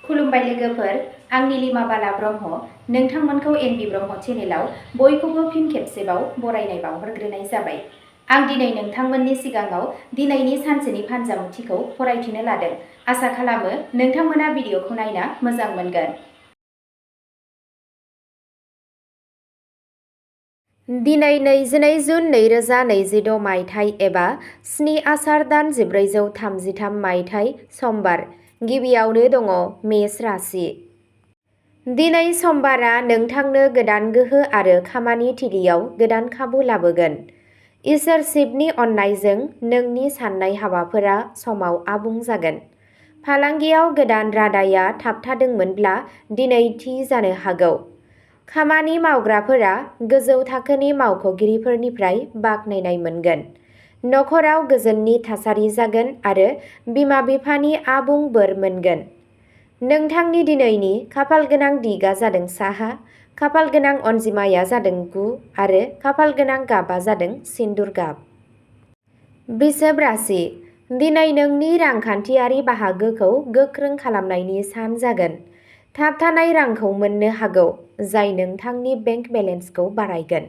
खुलुमबाय लोगोफोर, आं नीलिमा बाला ब्रह्म। नोंथांमोनखौ एनबि ब्रह्म चेनेलाव बयखौबो फिन खेबसेबाव बरायनाय बावहरग्रोनाय जाबाय। आं दिनै नोंथांमोननि सिगाङाव दिनैनि सानसेनि फानजामुथिखौ फरायथिनो लादों। आसा खालामो नोंथांमोना भिडिअखौ नायना मोजां मोनगोन। दिनै 22 जुन 2026 मायथाइ एबा 7 आसार दान 1433 मायथाइ समबार। गिबियावनो दङ मेष राशि। दिनै समबारा नोंथांनो गोदान गोहो आरो खामानि थिलियाव गोदान खाबु लाबोगोन। इसोर शिबनि अननायजों नोंनि साननाय हाबाफोरा समाव आबुं जागोन। फालांगियाव गोदान रादाया थाबथादोंमोनब्ला दिनै थि जानो हागौ। खामानि मावग्राफोरा गोजौ थाखोनि मावख'गिरिफोरनिफ्राय बाख्नायनाय मोनगोन। नखराव गोजोननि थासारि जागोन आरो बिमा-बिफानि आबुं बोर मोनगोन। नोंथांनि दिनैनि खाफालगोनां दिगा जादों साहा, खाफालगोनां अनजिमाया जादों 9 आरो खाफालगोनां गाबा जादों सिन्दुर गाब। वृषभ राशि। दिनै नोंनि रांखान्थियारि बाहागोखौ गोख्रों खालामनायनि सान जागोन। थाबथानाय रांखौ मोननो हागौ, जाय नोंथांनि बेंक बेलेन्सखौ बारायगोन।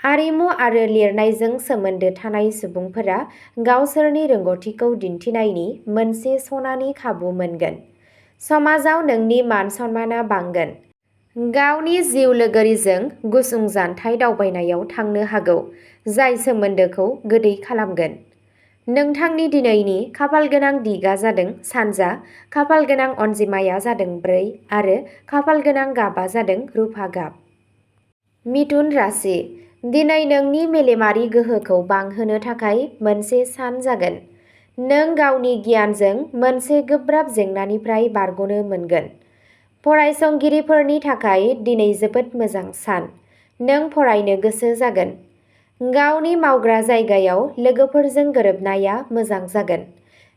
आरिमु आरो लिरनायजों सोमोन्दो थानाय सुबुंफोरा गावसोरनि रोंग'थिखौ दिन्थिनायनि मोनसे सनानि खाबु मोनगोन। समाजाव नोंनि मान-सन्माना बांगोन। गावनि जिउ लोगोरिजों गुसुं जानथाय दावबायनायाव थांनो हागौ, जाय सोमोन्दोखौ गोदै खालामगोन। नोंथांनि दिनैनि खाफालगोनां दिगा जादों सानजा, खाफालगोनां अनजिमाया जादों 4 आरो खाफालगोनां गाबा जादों रुफा गाब। मिथुन राशि। दिनै नोंनि मेलेमारि गोहोखौ बांहोनो थाखाय मोनसे सान जागोन। नों गावनि गियानजों मोनसे गोब्राब जेंनानिफ्राय बारग'नो मोनगोन। फरायसंगिरिफोरनि थाखाय दिनै जोबोद मोजां सान। नों फरायनो गोसो जागोन। गावनि मावग्रा जायगायाव लोगोफोरजों गोरोबनाया मोजां जागोन।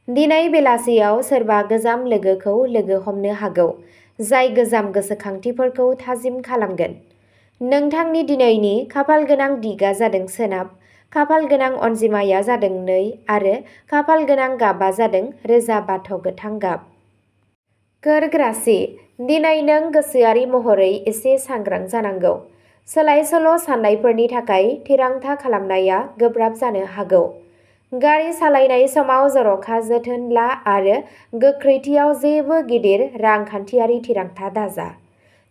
दिनै बेलासियाव सोरबा गोजाम लोगोखौ लोगो हमनो हागौ, जाय गोजाम गोसोखांथिफोरखौ थाजिम खालामगोन। नोंथांनि दिनैनि खाफालगोनां दिगा जादों सोनाब, खाफालगोनां अनजिमाया जादों 2 आरो खाफालगोनां गाबा जादों रोजा बाथ' गोथां गाब। कर्क राशि। दिनै नों गोसोआरि महरै एसे सांग्रां जानांगौ। सोलाय-सोल' साननायफोरनि थाखाय थिरांथा खालामनाया गोब्राब जानो हागौ। गारि सालायनाय समाव जर'खा जोथोन ला आरो गोख्रैथियाव जेबो गिदिर रांखान्थियारि थिरांथा दाजा।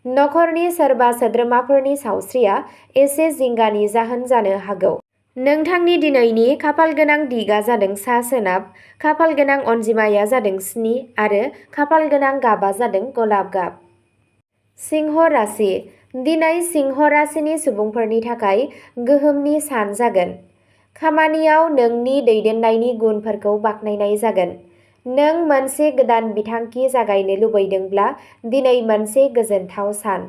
नखरनि सोरबा सोद्रोमाफोरनि सावस्रिया एसे जिंगानि जाहोन जानो हागौ। नोंथांनि दिनैनि खाफालगोनां दिगा जादों सा-सोनाब, खाफालगोनां अनजिमाया जादों 7 आरो खाफालगोनां गाबा जादों गलाब गाब। सिंह राशि। दिनै सिंह राशिनि सुबुंफोरनि थाखाय गोहोमनि सान जागोन। खामानियाव नोंनि दैदेननायनि गुनफोरखौ बाख्नायनाय जागोन। नों मोनसे गोदान बिथांखि जागायनो लुबैदोंब्ला दिनै मोनसे गोजोनथाव सान।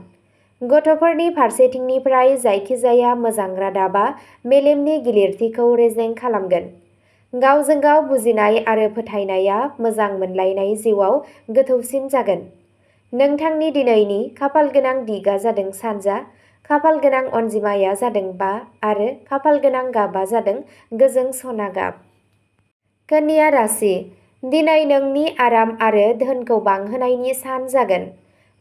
गथ'फोरनि फारसेथिंनिफ्राय जायखिजाया मोजां रादाबा मेलेमनि गिलिरथिखौ रेजें खालामगोन। गावजों गाव बुजिनाय आरो फोथायनाया मोजां मोनलायनाय जिउआव गोथौसिन जागोन। नोंथांनि दिनैनि खाफालगोनां दिगा जादों सानजा, खाफालगोनां अनजिमाया जादों 5 आरो खाफालगोनां गाबा जादों गोजों सना गाब। कन्या राशि। दिनै नोंनि आराम आरो धोनखौ बांहोनायनि सान जागोन।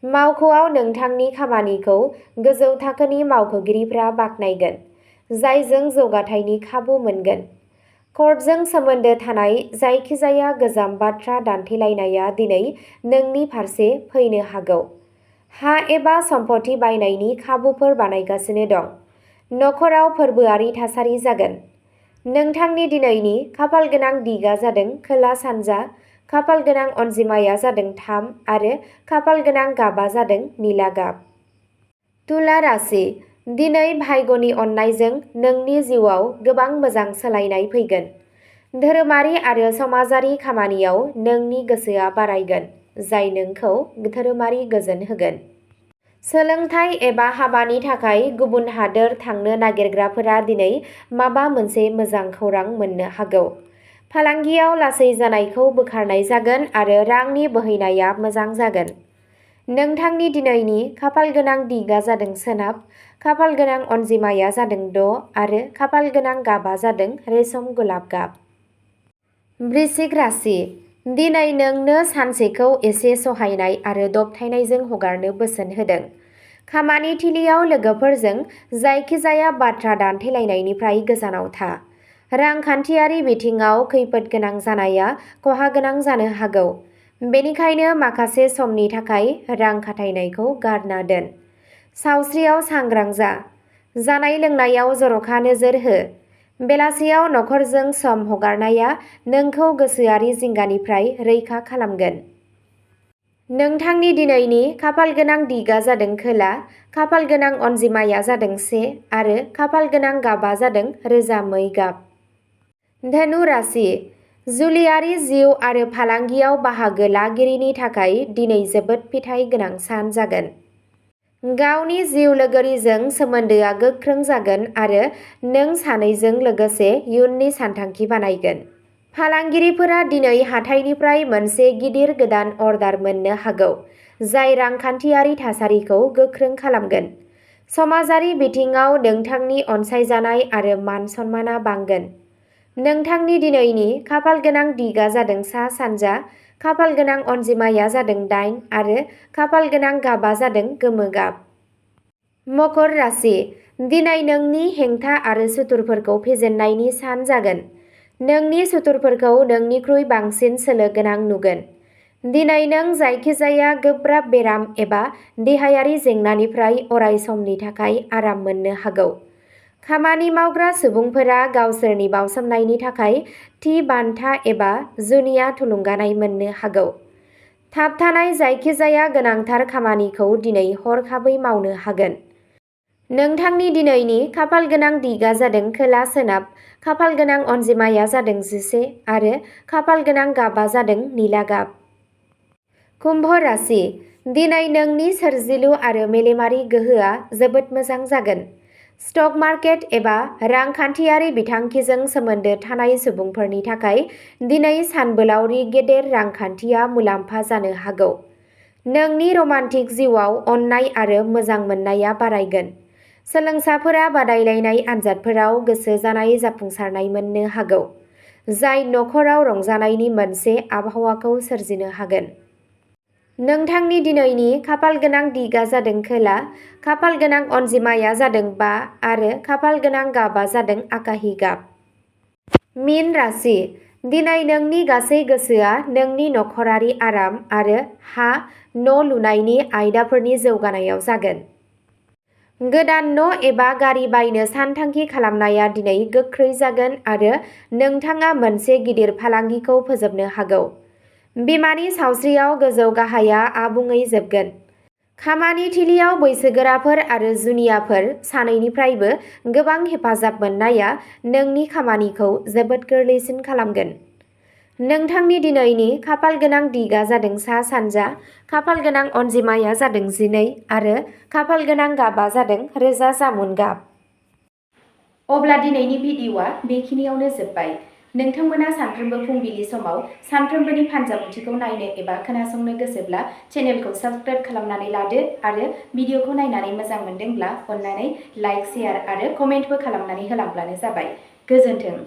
मावख'आव नोंथांनि खामानिखौ गोजौ थाखोनि मावख'गिरिफ्रा बाख्नायगोन, जायजों जौगाथायनि खाबु मोनगोन। कर्टजों सोमोन्दो थानाय जायखिजाया गोजाम बाथ्रा दान्थेलायनाया दिनै नोंनि फारसे फैनो हागौ। हा एबा सम्पथि बायनायनि खाबुफोर बानायगासिनो दं। नखराव फोरबोआरि थासारि जागोन। नोंथांनि दिनैनि खाफालगोनां दिगा जादों खोला-सानजा, खाफालगोनां अनजिमाया जादों 3 आरो खाफालगोनां गाबा जादों निला गाब। तुला राशि। दिनै भाग्यनि अननायजों नोंनि जिउआव गोबां मोजां सोलायनाय फैगोन। धोरोमारि आरो समाजारि खामानियाव नोंनि गोसोआ बारायगोन, जाय नोंखौ धोरोमारि गोजोन होगोन। सोलोंथाइ एबा हाबानि थाखाय गुबुन हादोर थांनो नागिरग्राफोरा दिनै माबा मोनसे मोजां खौरां मोननो हागौ। फालांगियाव लासै जानायखौ बोखारनाय जागोन आरो रांनि बोहैनाया मोजां जागोन। नोंथांनि दिनैनि खाफालगोनां दिगा जादों सोनाब, खाफालगोनां अनजिमाया जादों 6 आरो खाफालगोनां गाबा जादों रेशम गलाब गाब। वृश्चिक राशि। दिनै नोंनो सानसेखौ एसे सहायनाय आरो दबथायनायजों हगारनो बोसोन होदों। खामानि थिलियाव लोगोफोरजों जायखिजाया बाथ्रा दान्थेलायनायनिफ्राय गोजानाव था। रांखान्थियारि बिथिङाव खैफोद गोनां जानाया खहा गोनां जानो हागौ। बेनिखायनो माखासे समनि थाखाय रां खाथायनायखौ गारना दोन। सावस्रियाव सांग्रां जा। जानाय लोंनायाव जर'खा नोजोर हो। बेलासियाव नखरजों सम हगारनाया नोंखौ गोसोआरि जिंगानिफ्राय रैखा खालामगोन। नोंथांनि दिनैनि खाफालगोनां दिगा जादों खोला, खाफालगोनां अनजिमाया जादों 1 आरो खाफालगोनां गाबआ जादों रोजा मै गाब। धनु राशि, जुलियारि जिउ आरो फालांगियाव बाहागो लागिरिनि थाखाय दिनै जोबोद फिथाइ गोनां सान जागोन। गावनि जिउ लोगोरिजों सोमोन्दोआ गोख्रों जागोन आरो नों सानैजों लोगोसे इयुननि सानथांखि बानायगोन। फालांगिरिफोरा दिनै हाथाइनिफ्राय मोनसे गिदिर गोदान अर्डार मोननो हागौ, जाय रांखान्थियारि थासारिखौ गोख्रों खालामगोन। समाजारि बिथिङाव नोंथांनि अनसायजानाय आरो मान-सन्मानआ बांगोन। नोंथांनि दिनैनि खाफालगोनां दिगा जादों सा-सानजा, खाफालगोनां अनजिमाया जादों 8 आरो खाफालगोनां गाबआ जादों गोमो गाब। मकर राशि, दिनै नोंनि हेंथा आरो सुथुरफोरखौ फेजेननायनि सान जागोन। नोंनि सुथुरफोरखौ नोंनिख्रुइ बांसिन सोलो गोनां नुगोन। दिनै नों जायखिजाया गोब्राब बेराम एबा देहायारि जेंनानिफ्राय अराय समनि थाखाय आराम मोननो हागौ। खामानि मावग्रा सुबुंफोरा गावसोरनि बावसोमनायनि थाखाय थि बान्था एबा जुनिया थुलुंगानाय मोननो हागौ। थाबथानाय जायखिजाया गोनांथार खामानिखौ दिनै हरखाबै मावनो हागोन। नोंथांनि दिनैनि खाफालगोनां दिगा जादों खोला-सोनाब, खाफालगोनां अनजिमाया जादों 11 आरो खाफालगोनां गाबआ जादों निला गाब। कुम्भ राशि, दिनै नोंनि सोरजिलु आरो मेलेमारि गोहोआ जोबोद मोजां जागोन। स्टक मार्केट एबा रांखान्थियारि बिथांखिजों सोमोन्दो थानाय सुबुंफोरनि थाखाय दिनै सानबोलावरि गेदेर रांखान्थिया मुलाम्फा जानो हागौ। नोंनि रमान्टिक जिउआव अननाय आरो मोजां मोननाया बारायगोन। सोलोंसाफोरा बादायलायनाय आनजादफोराव गोसो जानाय जाफुंसारनाय मोननो हागौ, जाय नखराव रंजानायनि मोनसे आबहावाखौ सोरजिनो हागोन। नोंथांनि दिनैनि खाफालगोनां दिगा जादों खोला, खाफालगोनां अनजिमाया जादों 5 आरो खाफालगोनां गाबआ जादों आकाहि गाब। मीन राशि, दिनै नोंनि गासै गोसोआ नोंनि नखरारि आराम आरो हा-न' लुनायनि आयदाफोरनि जौगानायाव जागोन। गोदान न' एबा गारि बायनो सानथांखि खालामनाया दिनै गोख्रै जागोन आरो नोंथाङा मोनसे गिदिर फालांगिखौ फोजोबनो हागौ। बिमानि सावस्रियाव गोजौ-गाहायआ आबुङै जोबगोन। खामानि थिलियाव बैसोगोराफोर आरो जुनियाफोर सानैनिफ्रायबो गोबां हेफाजाब मोननाया नोंनि खामानिखौ जोबोद गोरलैसिन खालामगोन। नोंथांनि दिनैनि खाफालगोनां दिगा जादों सा-सानजा, खाफालगोनां अनजिमाया जादों 12 आरो खाफालगोनां गाबआ जादों रोजा जामुन गाब। अब्ला दिनैनि भिडिअ'आ बेखिनियावनो जोबबाय। नोंथांमोना सानफ्रोमबो फुंबिलि समाव सानफ्रोमबोनि फानजामुथिखौ नायनो एबा खोनासंनो गोसोब्ला चेनेलखौ साबस्क्राइब खालामनानै लादो आरो भिडिअ'खौ नायनानै मोजां मोनदोंब्ला अन्नानै लाइक, शेयार आरो कमेन्टबो खालामनानै होलांब्लानो जाबाय। गोजोन्थों।